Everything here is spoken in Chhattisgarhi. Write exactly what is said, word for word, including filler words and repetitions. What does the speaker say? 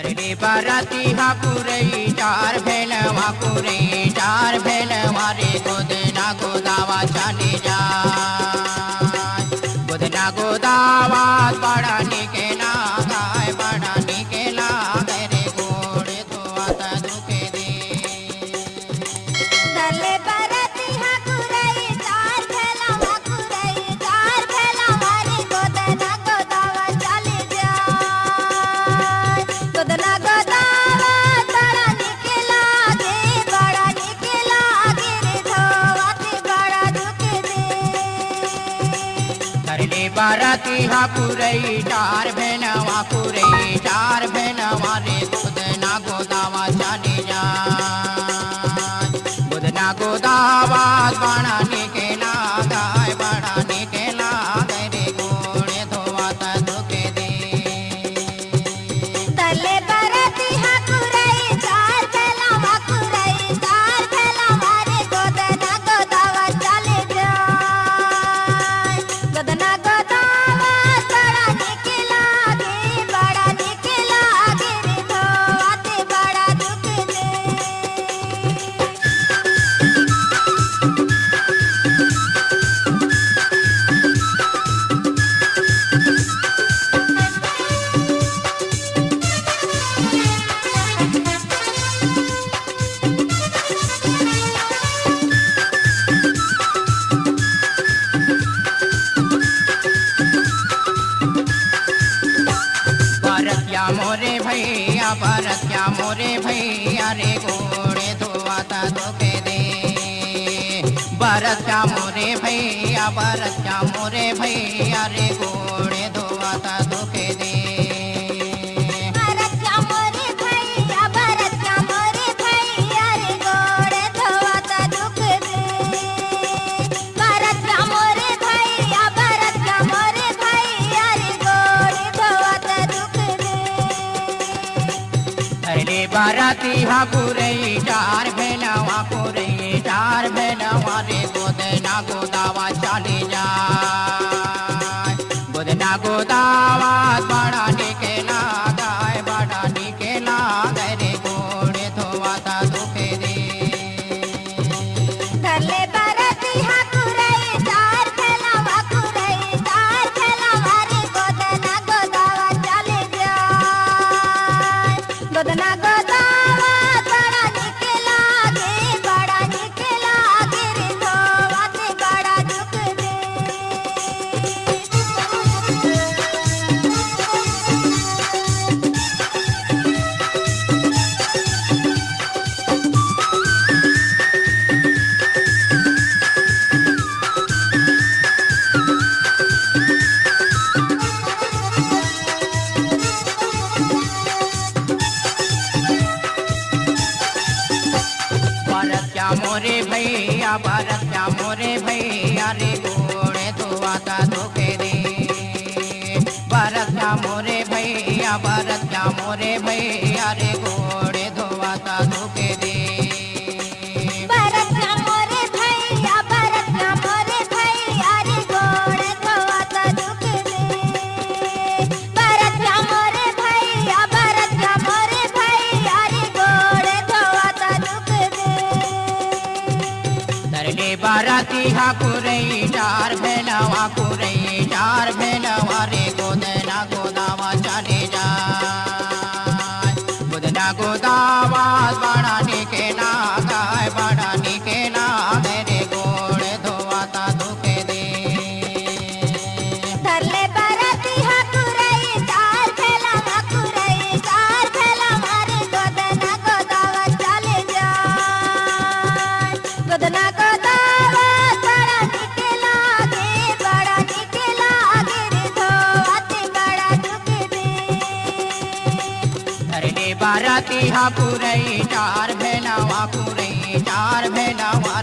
रे बरतिहा कुरई चार भेलवा, कुरई चार भेलवा रे, गोदना गोदावा चले जाय। गोदना गोदावा बड़ा निके लागय, बड़ा निके लागय रे, गोड़े धोवत दुखे दे। धरले बरतिहा कुरई चार भेलवा, कुरई चार भेलवा रे, गोदना गोदावा चले जाय। गोदना गोदावा बड़ा निके लागे, बड़ा निके लागे रे, धोवत बड़ा दुखे दे। धरले बरतिहा कुरई चार भेलवा, कुरई चार भेलवा रे, गोदना गोदावा चले जाय। गोदना गोदावा बड़ा निके लागय, बड़ा निके लागय रे, गोड़े धोवत दुखे दे। धरले बरतिहा कुरई चार भेलवा, कुरई चार भेलवा रे, गोदना गोदावा चले जाय। गोदना गोदावा बड़ा निके लागे, बड़ा निके लागे रे, धोवत बड़ा दुखे दे। बरतिया मोरे भैया, बरतिया मोरे भैया रे, गोड़े धोवत दुखे दे। बरतिया मोरे भैया, बरतिया मोरे भैया रे, गोड़े धोवत दुखे दे। बरतिया मोरे भैया, बरतिया मोरे भैया रे, गोड़े धोवत दुखे दे। बरतिया मोरे भैया, बरतिया मोरे भैया रे, गोड़े धोवत दुखे दे। अरे बरतिहा कुरई चार भेलवा, कुरई चार भेलवा रे, गोदना गोदावा चले जाय। गोदना गोदावा बड़ा निके लागय, बड़ा निके लागय रे, गोड़े धोवत दुखे दे। धरले बरतिहा कुरई चार भेलवा, कुरई चार भेलवा रे, गोदना गोदावा चले जाय। गोदना गोदावा बड़ा निके लागे, बड़ा निके लागे रे, धोवत बड़ा दुखे दे। बरतिया मोरे भैया, बरतिया मोरे भैया रे, गोड़े धोवत दुखे दे। बरतिया मोरे भैया, बरतिया मोरे भैया रे, गोड़े धोवत दुखे दे। बरतिया मोरे भैया, बरतिया मोरे भैया रे, गोड़े धोवत दुखे दे। बरतिया मोरे भैया, बरतिया मोरे भैया रे, गोड़े धोवत दुखे दे। धरले बरतिहा कुरई चार भेलवा, कुरई चार भेलवा रे, गोदना गोदावा चले जाय। गोदना गोदावा बड़ा निके लागय, बड़ा निके लागय रे, गोड़े धोवत दुखे दे। धरले बरतिहा कुरई चार भेलवा, कुरई चार भेलवा रे, गोदना गोदावा चले जाय। गोदना गोदावा बड़ा निके लागे, बड़ा निके लागे रे, धोवत बड़ा दुखे दे। धरले बरतिहा कुरई चार भेलवा, कुरई चार भेलवा